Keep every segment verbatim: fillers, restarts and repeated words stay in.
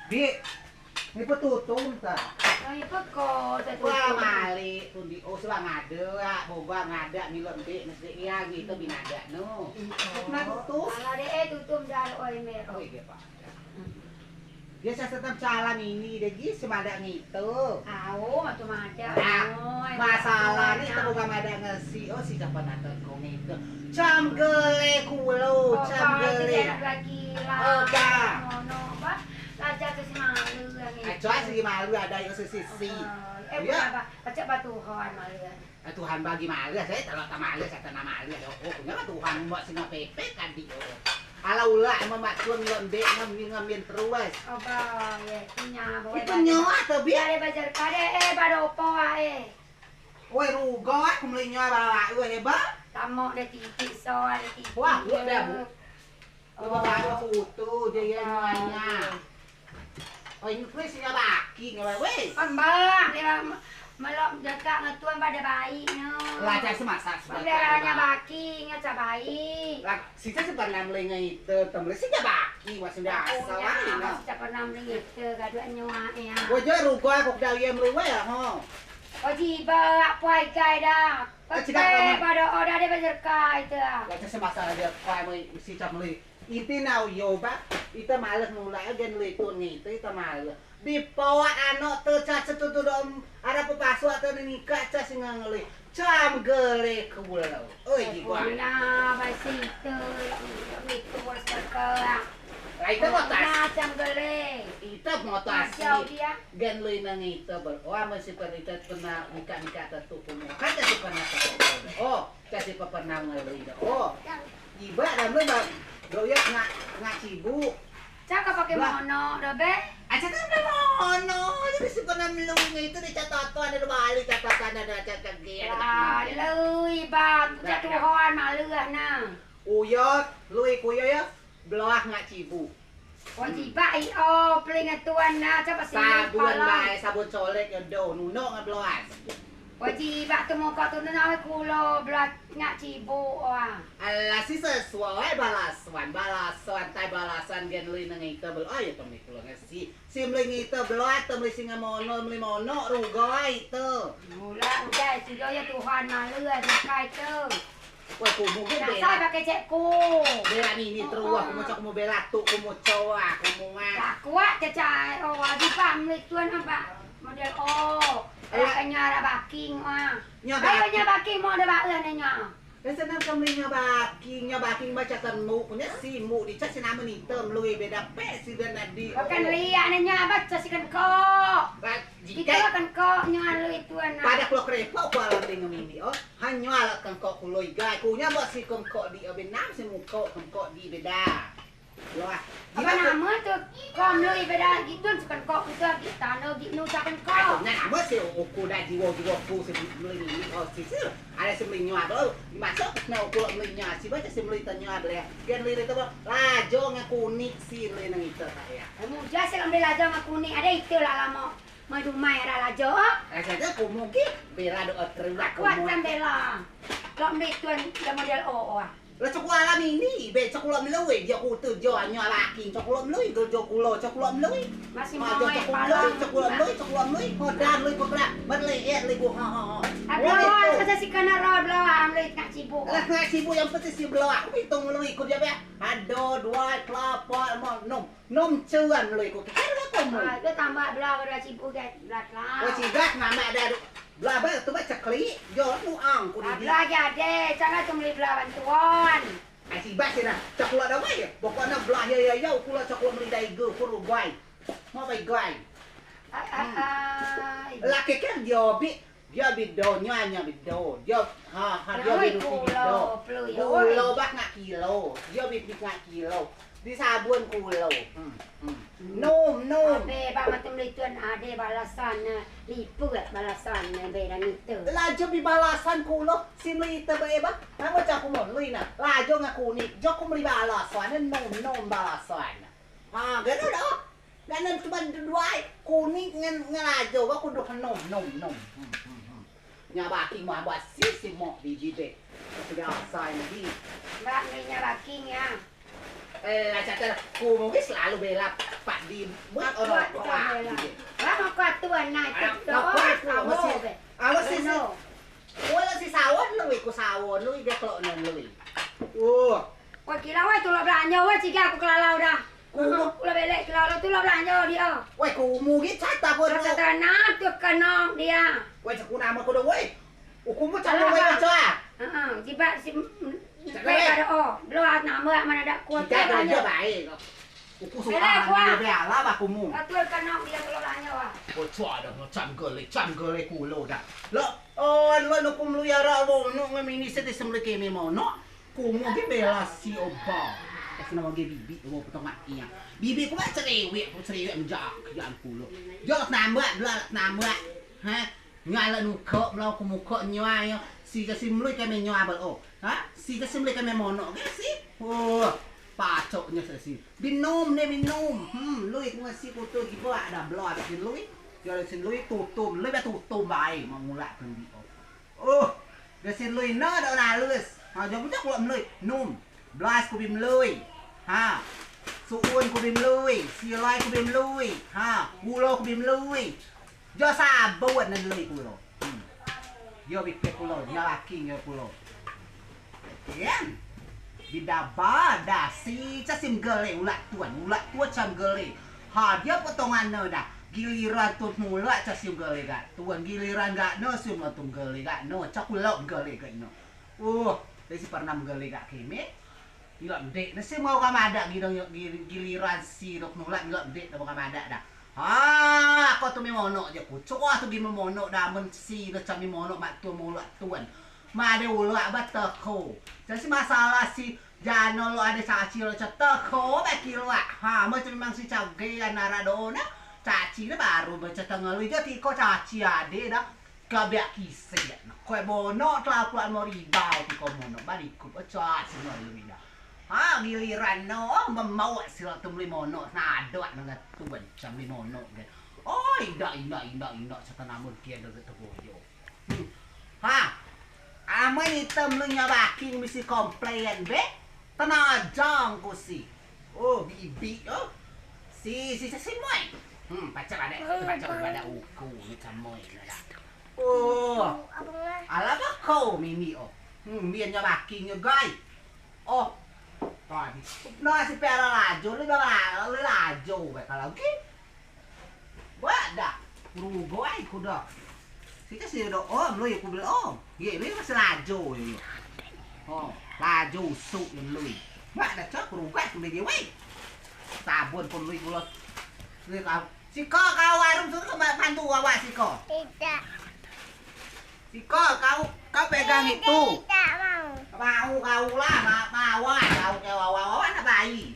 Bi, ni pe tutum ta. Ni pe ko ta tutum. Wah, malik tun di o sebab ngadeak, bogoa ngadeak milok dek mesdek ia gitu bi ngadeak nu. Nah tutum. Kalau dek eh tutum dah oi mer. Oh iya pak. Dia sesetem salam ini deh gi semadak ngitu. Au, matu madak. Nah, masalah ni temu gak madak ngesi. Oh, si siapa nata kong itu. Cam gele kulo, cam gele. Oga. Mono ba. Lajar tu si malu lagi. Acua si malu ada yo sisi. Eh, bukan ba. Pecek batuhan malu. Eh, Tuhan bagi males, eh, kalau tak males, tak nak males. Oh, punya lah Tuhan buat singa pepet tadi. Oh. Ala ula emang mak tuan ngelondek ngam ngam terus. Apa ya punya bawa. Itu nyawa tu bi. Ada bajar kade eh pada opo eh. Woi rugo aku meli nyawa bawa woi heba. Tamok de titik so ada titik. Wah, buat dah bu. Bawa foto dia ya nyawa. Oh, ini kue sini baki ngewe weh. Pembang dia melok dekat ngetuan pada baik nyo. Lah cak semasa. Dia nya baki nyo cak baik. Lah sisa sebenam lenga itu temle sisa baki wak sudah asal lah ini. Sisa pernah melingit ke gaduh nyo ah ya. Wajar rugo aku dah iya melingit ya ho. Wajiba apa ikai dah. Kau cakap pada oda dia berserkai tu. Lah cak semasa dia kau mesti cak melingit. Inti nau yo ba, ite males nulak gen letun ngi te ite males. Bi poak anok te ca setutu dom ara pepasuak te nikak ca singa ngeli. Cam gele kulo. Oi jiwa. Kulo ba site. Itu was kekeak. Lah ite motas. Cam gele. Ite motas. Gen lui nang ite ber. Wah mesti per ite pernah nikak-nikak tetu kumu. Kan tetu pernah tetu. Oh. Cak si pepernah ngelui do. Oh, iba dah mlui ba. Do ya ngak ngak cibu. Cak kau pakai mono do be. Aja kan udah mono. Jadi si pernah mlui itu di catatan ada balik catatan ada catatan dia. Lalu iba cak Tuhan malu nah. Uyo, lui kuyo ya. Belah ngak cibu. Wajibak i o pelinga tuan na cak pasti. Sabun bae sabun colek yo do nunok ngebloas. Wajibak tu muka tu na kulo belas ngak cibu wah. Alah si sesuai balasan balasan tai balasan gen lui neng ite bel ai temli kulo ngesi si meli ngite belas temli singa mono meli mono rugai te. Mula udah sudah ya Tuhan malu aja kai te. Wah kumu ge bela. Asal pakai cek ku. Bela ni ni terus wah kumu cak kumu bela tu kumu coa kumu ah. Kuat cecai oh wajib pak meli tuan apa model oh. Kenya arah baking ah. Nya baking mau ada bae nanya. Senang kami nya baking nya baking baca temu punya si mu di cak si nama ni tem lui beda pe si dan adi. Bukan liak nanya baca si kan kok. Kita kan kok nya lui tuan. Pada keluar kerepok kuala tengok mimi oh. Hanyo alak kengkok kulo igai, kunya bak si kengkok di abin nam si mukok kengkok di beda. Loh ah. Apa nama tu? Kom lui beda gitun si kengkok kutu agi tano gi nu sa kengkok. Nah nama si uku dah jiwo jiwo ku si meli ni oh si si. Ada si meli nyo ado. Masuk na uku lok meli nyo si baca si meli tanyo ado ya. Gen lui itu lajo nge kunik si meli nang itu tak ya. Kamu jas si ambil lajo nge kunik ada itu lah lamo. Mai dumai ara lajo. Raja tu kumu ki bela do terus. Kuat kan bela. Lok mbe tuan da model o o ah. Lah cok alam ini be cok lok melui dia kutu jo nyo laki cok lok melui gel jo kulo cok lok melui. Masih mau cok lok melui cok lok melui cok lok melui. Hodan lui pekra berle et lui ku ha ha ha. Ablo saja si kana ro ablo amle nak sibuk. Lah nak sibuk yang penting si belo aku hitung melui ku dia be. Ado dua kelapa lima enam. Nom cuan lui ku kira lah kamu. Ah, itu tambah belah pada cipu ke belah telah. Oh cigas nama ada belah ber tu baca klik jo nu ang ku di. Belah aja deh, jangan tu meli belah bantuan. Ai sibas sih dah, cakula dah wai. Pokoknya belah ya ya ya, kula cakula meli dai ge ku rugai. Mau bai gai. Laki kan dia bi Dia bido, nyo anyo bido. Dia ha ha dia bido si bido. Kulo bah ngak kilo. Dia bi ngak kilo. Di sabun kulo. Hmm. Nom nom. Abe bak matu melitun ade balasan ne. Liput balasan ne be dan itu. Lajo bi balasan kulo si melita be bah. Nama cak kumo lui na. Lajo ngak kunik. Jo ku meli balasan ne nom nom balasan. Ha gero dah. Ganan cuma duai kuning ngen ngelajo ba kudu nom nom nom. Nya baking mah buat si si mok biji be. Sudah asai lagi. Mbak ni nya baking ya. Eh, lah, cacar, kumu ki selalu bela Pak di, buat orang tua. Lah, mau kuat tuan, nah, itu doa, awas, awas, sih, sih. Wala si sawon lui, ku sawon lui, dia kelok nan lui. Uh. Wah, kila, wah, tulok belanjo, wah, cigai aku kelalau dah. Kumu. Kulo belek kelalau, tulok belanjo dio. Wah, kumu gi cata ko. Cata tanah tu kenong dio. Wah, cakuna nama ko dong, wah. Ukumu cakuna nama ko. Heeh, jibeak si. Cakuna nama. Belum nama mana dak kuat. Kita kerja baik. Uku suka dia bela bakumu. Atur kenong dio tulok belanjo, wah. Ko cua dah, cam gele, cam gele kulo dah. Lo, oh, lo nukum lu yara lo, nu ngemini sedi semleke me mono. Kumu gi bela si oba. Kasi nama gi bibi, oba potong aki ya. Bibi ku ba cerewet, ku cerewet menjak kerjaan kulo. Jok nambah, bela nambah. Ha? Ngalak nuko, melau ku muko nyoa ya. Si kasi melui kami nyoa bel o. Ha? Si kasi melui kami mono ke si. Oh, pacok nyo si. Binum ne binum. Hmm, lui ku ngasi kutu jibeak dah bela si lui. Jok si lui tutum, lui ba tutum bae, mau mulak kendi o. Oh, gesin lui ne dak nalus. Ha, jam ucak kulo melui. Num. Belas ku bi melui. Ha. Suun ku bi melui. Silai ku bi melui. Ha. Kulo ku bi melui. Jo sabut ne melui kulo. Hmm. Jo bi pek kulo. Nyo laki nyo kulo. Yen. Bida ba, da si, casim gele, ulak tuan, ulak tuan cam gele. Ha, dio potongan ne dah. Giliran tun mulak casim gele gak tuan, giliran gak ne sim tun gele gak ne, cak ulak gele gak ne. Uh, desi pernah gele gak keme. Ilok mdek ne sim mau kamadak gidong, gil-, giliran si dok nulak ilok mdek ne mau kamadak dah. Ha, ko tu mi monok je ku. Coa tu gi mi monok dah, men si ne cam mi monok mak tuan mulak tuan. Made ulak ba teko. Jadi masalah si jano lo ade caci lo ceteko ba kilak. Ha, macam memang si cage anara do ne. Caci ne baru ba cetengah lu je tiko caci ade dah. Kabeak kisek ne. Kue monok telah puluhan mau ribau tiko monok ba dikup caci ne lu dah. Ha, giliran no memau sila tu meli monok nadok ne ngatun cam meli monok ge. Oh, indak, indak, indak, indak, cetanamun kia de tegoyo. Ha. Amen item lu nyabaking misi komplain be. Tenajang ku si. Oh, bibi, oh. Si, si, si, si moi. Hmm, pacak ade, pacak ade uku ni cam moi ni dah. Oh. Alah ba ko mimi, oh. Hmm, mien nyabaking nyo gai. Oh. Tadi. No si pe ala lajo, lu ba lajo be kalau ki. Wak dah, rugo ai ku dah. Sike si do om lui ku bel om. Ye, lui masih lajo ye. Oh, lajo usuk ye lui. Wak dah cok rugo ai ku bel ye wei. Sabun pun lui kulo. Lui kau. Siko kau warung suruh ke bantu awak siko. Tidak. Siko, kau, kau pegang itu. Tidak mau. Mau kau lah, ma-, mawat kau ke wawa-wawa nak bayi.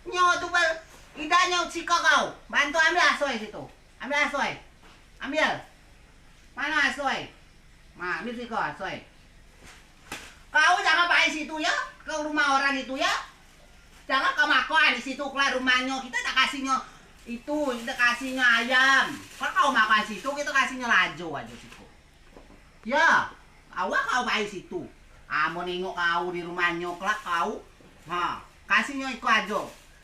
Nyo tu bel, idak nyo siko kau. Bantu ambil asoi situ. Ambil asoi. Ambil. Mana asoi? Ma, ambil siko asoi. Kau jangan pai situ ya, ke rumah orang itu ya. Jangan kau makan di situ, kelar rumahnyo. Kito dak kasih nyo itu, kito kasih nyo ayam. Kalau kau makan situ, kito kasih nyo lajo ajo situ. Ya, awak kau pai situ. Amen nengok kau di rumahnyo kelak kau. Ha, kasih nyo iko ajo.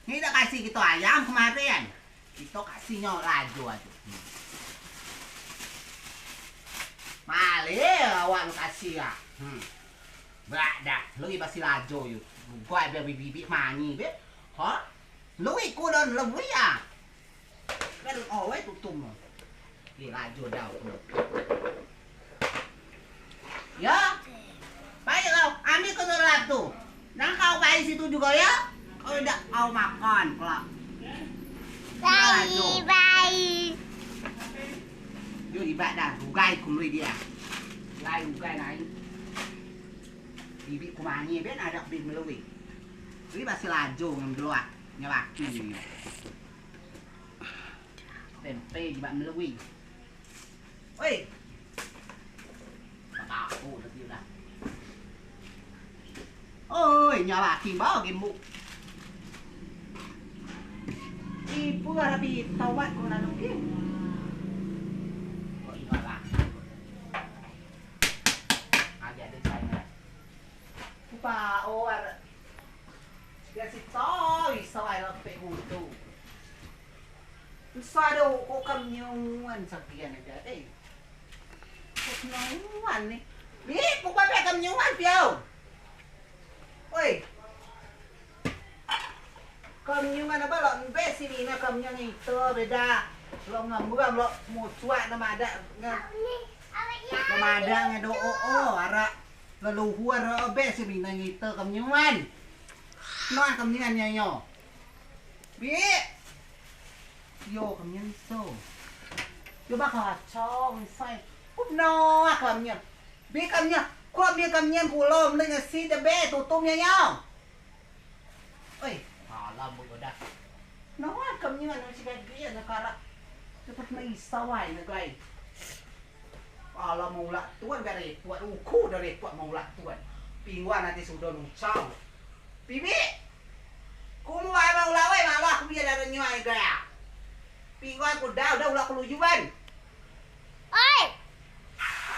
Ni dak kasih kito ayam kemaren. Kito kasih nyo lajo ajo. Hmm. Maleh awak lu kasih ya. Hmm. Bak dah, lui basi lajo yo. Gua biar bibik manyi be. Ha? Lui ku don lui ya. Kan oh weh tutum. Ni lajo dau. Ya. Baik kau, ambil ke dalam tu. Jangan kau bayi situ juga ya. Kau tidak kau makan kelak. Bayi, bayi. Yo ibak dah, rugai ku melui dia. Lai rugai naik. Bibik ku manyi ben ada bibik melui. Lui basi lajo ngen beluak, ngelaki ni. Tempe jibak melui. Oi. Bak aku tadi lah. Oi, nyawa king bau gimbuk. Ipu ada pitau bat ko nanuk king. Ko iwa lah. Agi ada cai. Kupa o ada. Dia Lepek mutu. Sado ko kemnyuan sakian aja, eh. Ko kemnyuan ni. Bi, ko babe kemnyuan piau. Oi. Kemnyuan apa lok be si Mina kemnyuan ite beda. Lok ngembuam lok mucuak ne madeak nge. Ne madeak nge do o o arak leluhur o be si Mina ite kemnyuan. Noa kemnyuan nyo. Bi. Yo kemnyen so. Yo ba kacau misai. Kup noa kemnyen. Bi kemnyen. Kup bi kemnyen kulo mending ngesi de be tutum nyo nyo. Oi, alam bu dah. Noa kemnyen anu si gaji anu karak. Cepet na isau ai negai. Alam mau ulak tuan gak repot uku dah repot mau ulak tuan. Pingguan ati sudo nucau. Bibi. Kumu ai mau ulak wai malah aku biar ada nyuai gaya. Pingguan ku dah udah ulak keluyuan.